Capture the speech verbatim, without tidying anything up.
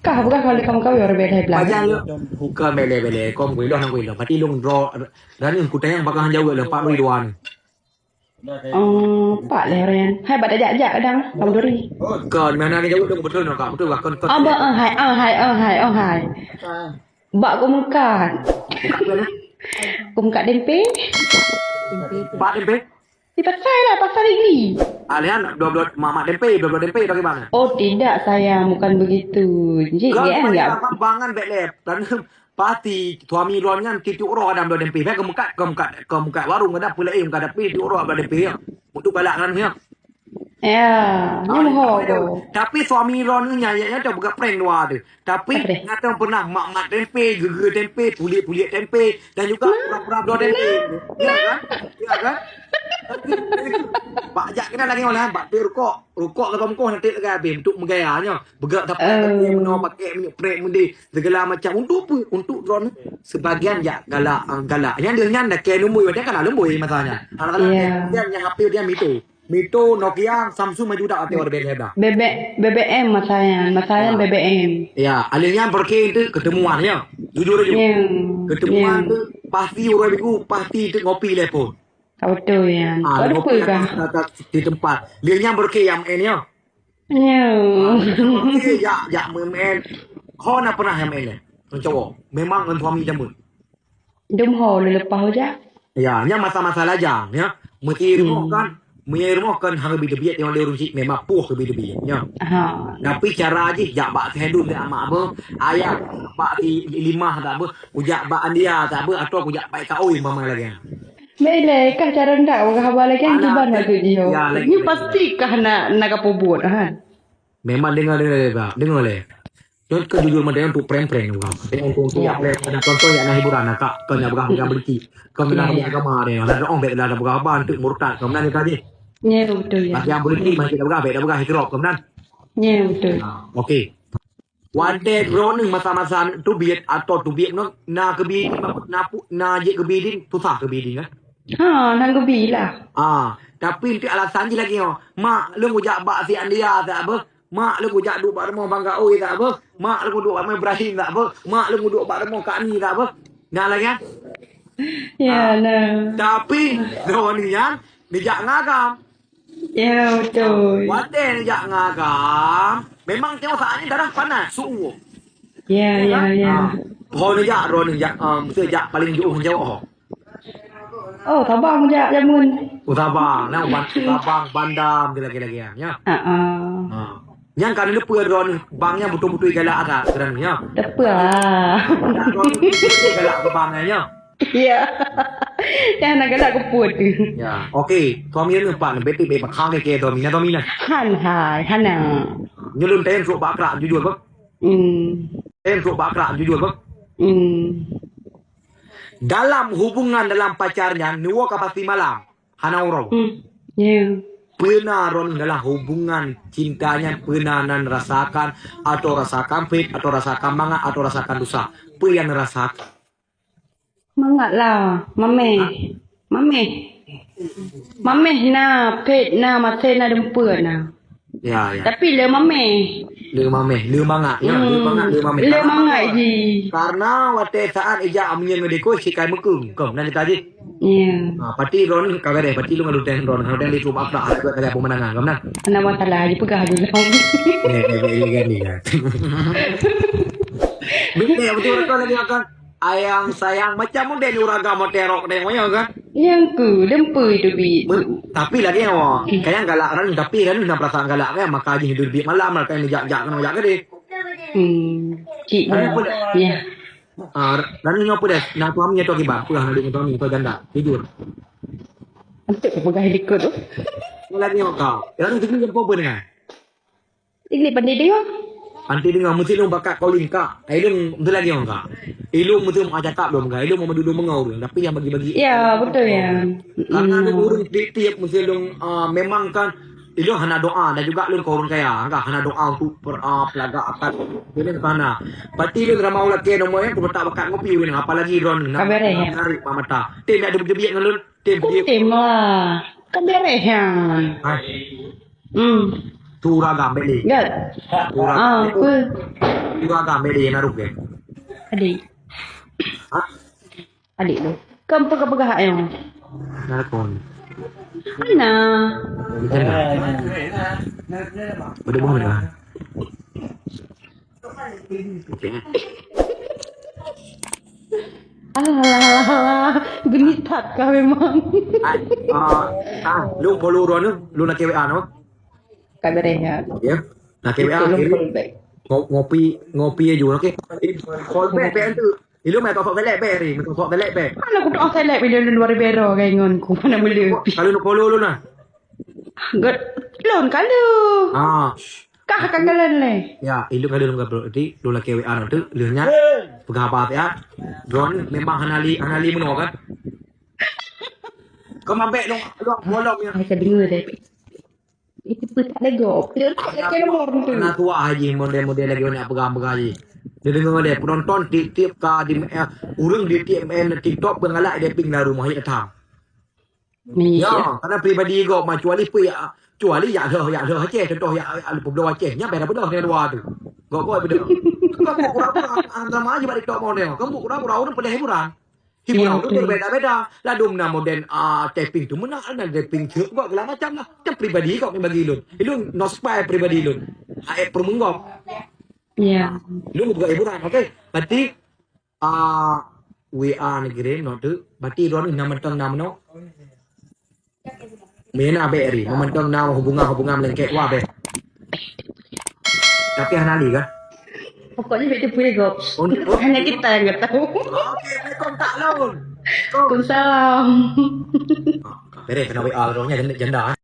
Kah bukan kalau kamu kawin orang beda belah. Pajan lé. Bukan bele-bele, kom kuiloh nang kuiloh. Berarti lôn droe, dan ni kutanyong bakal jaweueb lé, empat ribu dua ni. Oh, empat lé orang. Hai, bak tajak-jak kadang, kamu duri. Kon, mana ni jaweueb dong, betul nang, betul, kon, kon. Oh, bah, oh, hai, oh, hai, oh, hai, oh, hai. Bak ku meukat. Ku meukat tempe. Bak tempe? Di pasar lah, pasar negeri. Alian dua belas, mak, mak tempe, dua belas tempe bagaimana? Oh, tidak, sayang, bukan begitu. Jik, Kon, ya, mana ya. Abang bangan bek lep. Dan pasti suami lôn nyan tiep-tiep uroe kadang bloe tempe. Bek keu meukat, keu meukat, keu meukat warong kadang peuleue kadang tiep-tiep uroe bloe tempe ya. Untuk galak kan ya. Ya, Ah, nyoe ho tapi, ko. Tapi suami lôn ni nyan, nyan, nyan dah buka prank dua tu. Tapi Apa dia? Nyan dah pernah mak-mak tempe, geugeu tempe, pulik-pulik tempe dan juga pura-pura bloe tempe. Ya kan? Ya kan? Tapi, bak jak kena lagi orang, bak tu rukok. Rukok ke bangkoh nanti lagi habis untuk menggaya nya. Begak dapat Eh. Pakai meno, pakai minyak prek mudi, segala macam. Untuk apa? Untuk drone sebagian jak galak, ah, galak. Yang dia nyan dah kena lumbui, dia kan lumbui masanya. Anak-anak Ya. Dia yang H P dia mito. Mito, Nokia, Samsung maju dak ate orang beda dah. Bebek, B B M masanya, masanya Ah. B B M. Ya, alih yang pergi itu ketemuan ya. Jujur aja. Ya. Ketemuan Ya. Tu pasti orang minggu pasti itu ngopi lepo. Ka beutôi nyan. Ah, Ka lepo lupa kah? Di tempat. Dia yang pergi yang main ya. Ya. Ah, dia yang pergi jak, jak main. Ho na pernah yang main ya? Cowok. Memang ngon suami jameun. Dum ho le lepas uja. Ya, nya masa-masa lajang ya. Mesti Hmm. Rumoh kan, meunyo rumoh kan harus bi teubiet yang dia ureueng cik memang puh ke bi teubiet ya. Ha. Tapi cara jih jak bak Sehedun le amak apa, ayah bak si Limah tak apa, ujak bak Andia tak apa, atau kujak bak Ika Oi mama lagi. Mele kah cara ndak bak haba lagi Alah, kiban laju jih. Ya, lagi, Ni lagi. Pasti kah nak nak apa buat ha. Memang dengar dengar dengar. Dengar le. Nyoe keu jujur mantong untuk prank-prank ni, Bang. Untuk, untuk Ya. Yang prank, ada contoh yang nak hiburan, nak kak, kau nak berah, nak berhenti. Kau nak Ya, berah ya. Agama ni, nak doa baik dah, dah berah abang, untuk murtad, kau menang tadi. Ya, betul ya. Yang berhenti, masih dah berah, baik dah berah, hijrah, kau menang. Ya, betul. Ha, okey. Watèe droeneuh masa-masa teubiet atau teubiet ngon na keubiet na pu-, na jeuet keubiet susah keubiet kan? Ha, na keubiet lah. Ah, tapi untuk alasan jih lagi nyoh. Mak lôn kujak bak si Andia tak apa. Mak lôn kujak duek bak rumoh Bang Gaoi tak apa. Mak lôn kuduek bak rumoh Ibrahim tak apa. Mak lôn kuduek bak rumoh Kak Ni tak apa. Nah lagi kan? Ya, Ah. Nah. Tapi droeneuh nyan dijak ngagam. Ya, betul. Watèe neujak ngagam, memang tengok saat ni darah panas, suhu. Ya, ya, ya. Ha. Ho neujak, droeneuh jak, um, sejak paling jauh menjauh ho. Oh, Sabang jak jameun. Oh, Sabang. Nah, Ban-, Sabang, Bandam, lagi-lagi ya. Ha ah. Ha. Nyang ka neuleupeue droeneuh bang nyang beutôi-beutôi galak atat droeneuh ya. Teupeu lah. Galak ke bang ya. Ya. Yang nak galak keput. Ya, okey. Suami ni empat ni, betul, betul. Hang ke suami, nah suami nah. Han hai, hana. Nyelun tem sok bakrak jujur bang. Hmm. Tem sok bakrak jujur bang. Hmm. Dalam hubungan dalam pacarnya, nuwa ka pasti malam. Hana uroe. Hmm. Ya. Peuna ron dalam hubungan cinta nyan peuna nan rasakan atau rasakan pet atau rasakan mangat atau rasakan dosa. Peue yang rasakan? Mangat lah, mameh. Ha? Mameh. Mameh na, pet na, maté na, dumpeue na. Ya, ya. Tapi le mameh. Le mameh, le mangat, ya, le mangat, le mameh. Le mangat ji. Karena watèe saat ijak aminyan ngeudeko sikai meukeung. Kau nan tadi. Ya. Ha, pati ron ka gadeh, pati lu ngaluteng ron, ngaluteng di cuba akhlak, ada buat kali pemenangan, kau menang. Nama salah ji peugah dulu. Eh, eh, eh, eh, kan ni kan. Betul, betul, betul lagi akan. Ayang sayang macam model uragam model rok deh moyo kan. Yang ku dempui tu bi. Tapi lagi nyawa. Kayang galak kan tapi kan nak perasaan galak kan maka jih duduk malam lah kan jak jak kena jak ke deh. Hmm. Cik. Ya. Ah, dan nyoe peue deh? Nah, tuan nyoe tu akibat. Peugah nak duduk tuan nyoe janda. Jujur. Untuk peugah likot tu. Lagi nyoe kau. Yang tu dia apa dengan? Ini pandai dia. Anti dengar mesti lôn bakat calling kak. Ilung mesti lagi orang kak. Ilung mesti mau cakap belum kak. Ilung mau dulu mengau dulu. Tapi yang bagi-bagi. Ya, betul ya. Karena ada orang tiap-tiap mesti lung ah, memang kan ilung hana doa dan juga lung kau orang kaya. Enggak hana doa untuk per, ah, pelaga akan. Ilung sana. Pati ilung ramai orang kaya nombor yang aku tak bakat ngopi ilung apalagi ilung nak Kabareh, ya. Narik mata. Tim nak debiak ngelun. Tim dia. Tim lah. Kan beres ya. Hai. Hmm. Tu uragam beli. Enggak. Uragam. Ah, apa? Dua agam, beda ya, naruh ke? Adik. Hah? Adik lu. Kamu pegang-pegang hak yang. Nah, kon. Mana? Udah bukan lah. Oke. Alah, alah, alah, alah. Genit that kah memang? Ah, ah, ah, lu follow urang tu, lu nak W A no? Ka beres ya. Ya. Nak W A. Itu lu akhirnya follow back. Ngo-, ngopi, ngopi aja, oke? Call back, back tu. Ilu mai kau fok belek back hari, kau fok belek back. Mana aku doa selek bila lu luar bero kayak ngon ku, mana boleh. Kalau lu follow lu nah. Good. Lon kalau. Ah. Kah kagalan leh. Ya, ilu kalau lu berarti lu laki W A nanti, lu nya pegang apa ya? Drone memang hana li, hana li meno kan? Kau mabek lu, lu bolong ya. Ai ka dengar deh. Itu pun tak ada gop. Dia tak ada kelor tu. Anak tua haji model-model lagi banyak pegang-pegang haji. Dia dengar deh, penonton tiap-tiap ka di, eh, urang di tiap main TikTok penggalak dia ping dalam rumah ya datang. Ya, karena pribadi gop mah, kecuali pun ya, kecuali ya dah, ya dah Aceh, contoh ya, ya, ya, Aceh. Nya beda-beda dengan luar tu. Gop-gop beda. Kamu kurang-kurang, ah, sama aja bak TikTok model. Kamu kurang-kurang, orang pedah hiburan. Hiburan tu berbeda-beda. Lalu meunan model, ah, tapping tu meunan, ada tapping tu gop segala macam lah. Macam pribadi gop ni bagi lun. Lun no spy pribadi lun. Hai permenggop. Ya. Lun buka hiburan, okey. Berarti, ah, W A negeri no tu. Berarti orang ni nama tang nama no. Mena bek ri, memandang na hubungan-hubungan melengkek wah beh. Tapi hana li kan? Pokoknya bek teupui gop. Untuk hanya kita yang tahu. Oke, Assalamualaikum Kak Lun. Waalaikumsalam. Bere kena W A rohnya janda, janda.